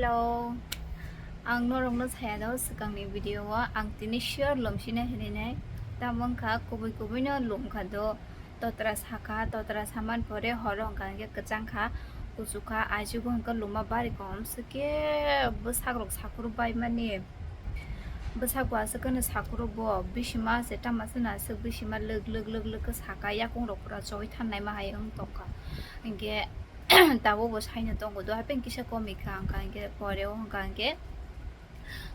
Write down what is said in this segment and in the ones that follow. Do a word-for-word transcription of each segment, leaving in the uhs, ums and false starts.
Hello, ang norokno saya do swkangni video o ang tini sure lomsina hinwi nai. Tamo wngkha kubui kubui no lomkha do, totra sakha, totra saman pore horo wngkha hwnkhe kwchang kha, kuchuk kha, ajigo hwnkhe loma bari kom swkhe bwsak rok sakhuruk bai mani. Bwsak bo aswk kheno sakhuruk bo, bisima se tama se na aswk bisima lwk lwk lwk lwk khe sakha, yakung rok pura choi than naima hai wng tongkha. Hinkhe tabuk bo saino tongo do, haipeng kisa komikha, wngkha hinkhe pore o wngkha hinkhe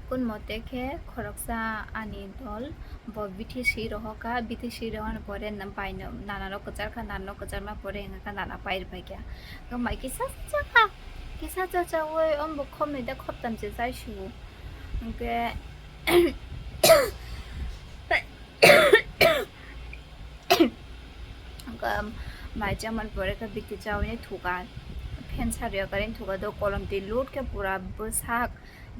kun mote khe khoroksa ani dol bo B T C rohorkha, B T C rohorni pore na-, bai no nana rok kwchar kha, nana rok kwchar ma pore wngkha nana pai rwbaikha. Wngkha mai kisa cha cha kha, kisa cha cha oi ombo khopnwi da khoptam se chai su. Hinkhe Hwnkhe mai chamani pore khe biti chaui thukha, phen sari o karin thukha do kolom twi lut khe pura bwsak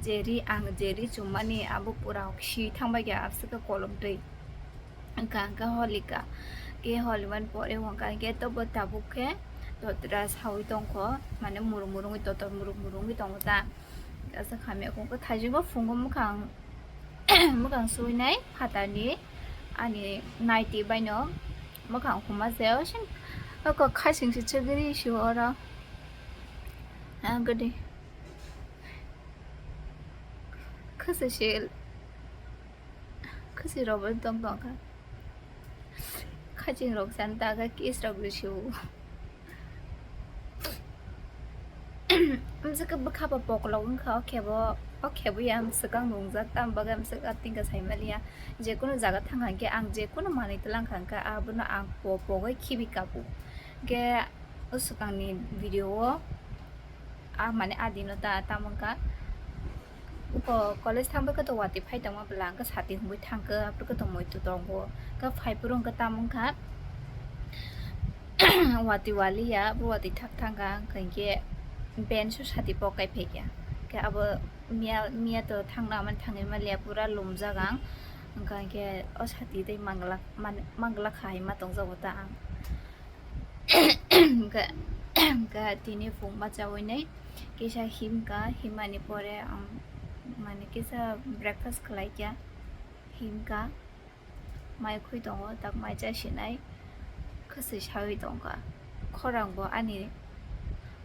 jeri ang jeri chumani abo pura si thangbai khe aswk khe kolom twi. Hwnkha hwnkhe holika khe holimani pore hwnkha hwnkhe tobo tabuk khe totra saui tongkho mane murung murungwi totor murung murungwi tongo ta. Aswk hamya khe thaijakgo phungo mwkhang. Mwkhang suinai phatarni ani naiti baino mwkhang huma se osin oko khasing se chagri si oro. Ang gede khasa se khasi rok bai tong tong kha. Khaching rok san ta kha kiss rok risi o. Amswk bwkha bo pokolok wngkha o khebo, o khebo ya amswk ang nungjak tam bagwi amswk a tingkha saimaliya. Jekunu jaga thang hwnkhe ang jekunu manwi twlang kha hwnkhe abono ang po pogwi khibi kabu. Hwnkhe o swkangni video o a mane a dino ta tamo wngkha. Uko college thangbai khe to watwi phai tongma bwla hwnkhe sati hwnwi thangkhe aphuru khe to moitu tongo. Khe phai phuru hwnkhe tamo wngkha watwi waliya, bo watwi thak thangkha hwnkhe bench o sati pok kai phaikha. Khe abo miya, miya to thangna mani thangwi maliya pura lumjak ang. Hwnkha hwnkhe o sati tei mangla, man-, mangla khai ma tongjago ta ang. Hwnkhe, hwnkhe tini phung bachaui nai kisa himkha, himani pore ang mane kisa breakfast khlaikha, himkha, mai khwi tongo, tak mai chasinai khwswi saui tongkha, khorang bo ani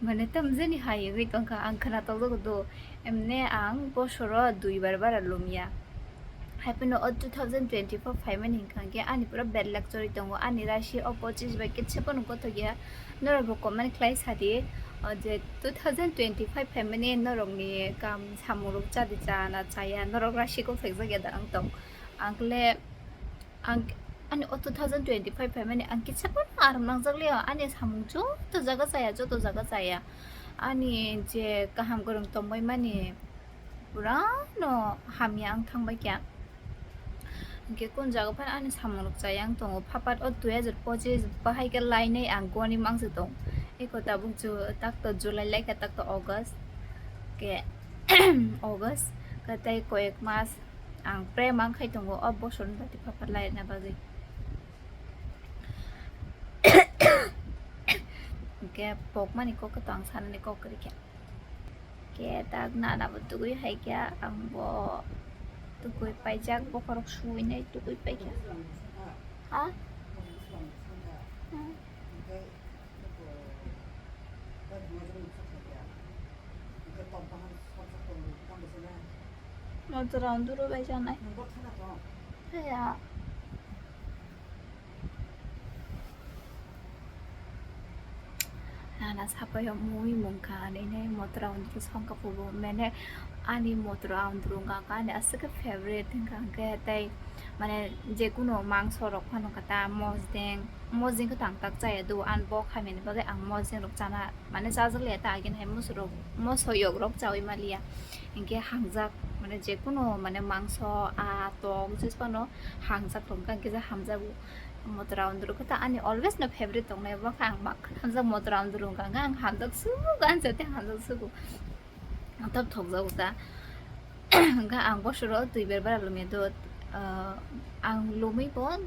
mane tamjani hai wngwi tongkha, ang khwna tokjago do, emne ang bosoro dui bar bara lumya. Haipeno o two thousand twenty-four phaimani hwnkha hwnkhe ani pura bad luck chori tongo, ani rasi o pochis bai kitsa phano gothok ya. Norok bo comment khlai sadi, o je two thousand twenty-five phaimani norokni kam samung rok chadi chana chaya, norok rasi gothok jak ya da ang tong. Ang kle, ang, ani o two thousand twenty-five phaimani ang kitsa phano aram nangjak liya, ani samung joto jaga chaya, joto jaga chaya. Ani je kaham kwrwng tongbai mani, purano hamya ang thangbai kha. Hwnkhe kun jaga phano ani samung rok chaya ang tongo. Phapat o dui hazar pochis bahai khe lainai ang goni mangsa tong. Eko tabuk ju-, tak to July laikha, tak to August. Khe August khe tei koyek mas ang pre mang khai tongo o bosor ni bati phapat laina bagwi. Hwnkhe pokmani kok to ang sanani kok kwrwi kha. Khe tak nana bo tugui hai khe ang bo tugui paijak, bokhorok suinai tugui paikha. Ha? Hmm. Motora onduro bai janai. Haya. Nana sapai o mui mungkha ani ne motora undru songkha pubo mene ani motora undru wngkha ani aswk favorite wngkha hwnkhe tei mane jekunu mangso rok phano kata mosdeng mosdeng khe tang tak chaya do ani bo khaimani bagwi ang mosdeng rok chana mane chajakliya ta agini hai moso rok moso yok rok chaui maliya hwnkhe hangjak mane jekunu mane mangso a tok jis phano hangjak rok wngkha hwnkhe hamjago. Motora undru khe ta ani always no favorite tongnai, bo khe ang mak hamjak motora undru wngkha, hwnkhe ang hamjak sugo, ang jate hamjak sugo. Tab thokjago ta. Hwnkhe ang bosoro twi ber bara lumya do, ah, ang lumwi bo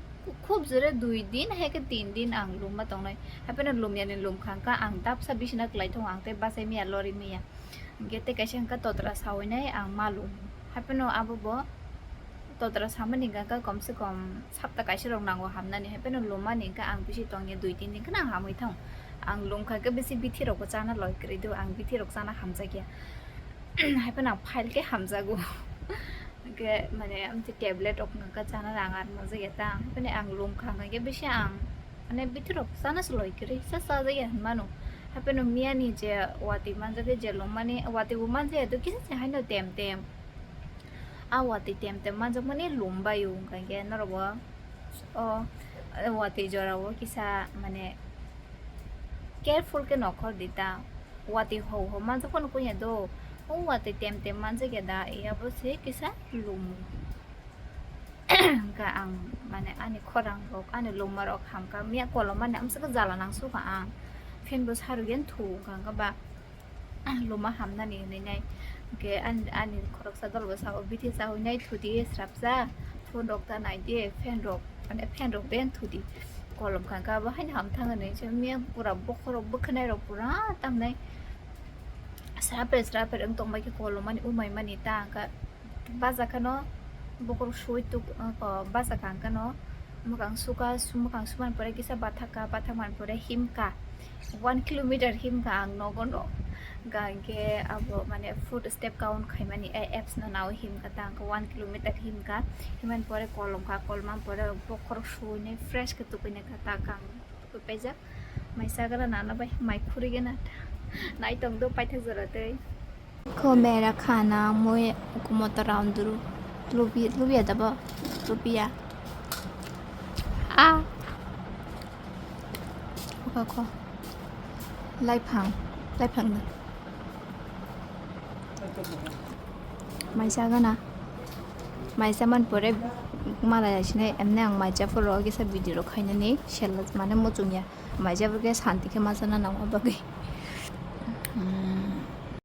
khub jore dui din hai khe tin din ang lumma tongnai. Hapheno lumyani lumkha, hwnkhe ang dabsa bisina kwlai tongo, ang tei bachai maya lori maya. Hingke tei kaisa hingke totra sawi nai ang ma lum. Hapheno abo bo totra samani hingka khe kom se kom sapta kaisa rok nango hamnani, hapheno lumani hingka ang bisi tongya dui tin din kheno ang hamwi thang. Ang lumkha khe bisi bithi rokbo chana loi kwrwi do, ang bithi rok chana hamjakya. Hapheno ang phai khe hamjago. Hingke mane amtwi tablet rok hingka chana rang ar manjakya ta, hapheno ang lumkha hingka khe bisi ang mane bithi rok chana se loi kwrwi sa chajakya hinmano. Hapheno miyani je watwi manjakya je lummani, watwi bo manjakya do kisa se haino tem tem. A watwi tem tem manjakmani lum bai o, hingka khe norok bo o watwi jora o kisa mane careful khe nokhor di ta. Watwi hou hou manjakmani kung ya do, o watwi tem tem manjakya da, ya bo se kisa lum. Hingka ang mane ani khorang rok, ani luma rok hamkha, miya kolom mani amsaka jala nang suka ang. Fan bo sarugyan thu hingka hingka ba luma hamnani hinwi nai. Hingke ani, ani khoroksa dol bo sao bithi chawi nai thudi srapsa, phone rok ta nai di, fan rok, mane fan rok den thudi. Kolom kha hingka bo haino hamthang hinwi se miya pura bokhorok bwkhanai rok pura tamnai. Srapre srapre wng tongbai khe kolom mani umai mani ta hingka. Baja kheno bokhorok suwi tuk, o, baja kha hingkhe no mwkhang suka, su-, mwkhang sumani pore kisa bathakha, bathakmani pore himkha, one kilometer himkha ang nogo no. Hingkha hingkhe abo mane foot step count khaimani, a, apps no nawi himkha ta hingkhe one kilometer himkha, himani pore kolom kha, kolomani pore bokhorok suwinai fresh khe tukuinai kha ta kang. Paijak. Mai sagala nana bai, mai khurigena. Naitong do paithak jora tei. Ko mera khana moi kumoto round duru. Lubi, lubi ada bo. Lubi ya. Ah. Ko, ko. Laiphang, laiphang da. Mai sagana. Mai saman pore mala sinai emne ang mai cha phoro kisa video rok khainani sel mane muchung ya. Mai cha phoro khe santi khe ma chana nang bagwi.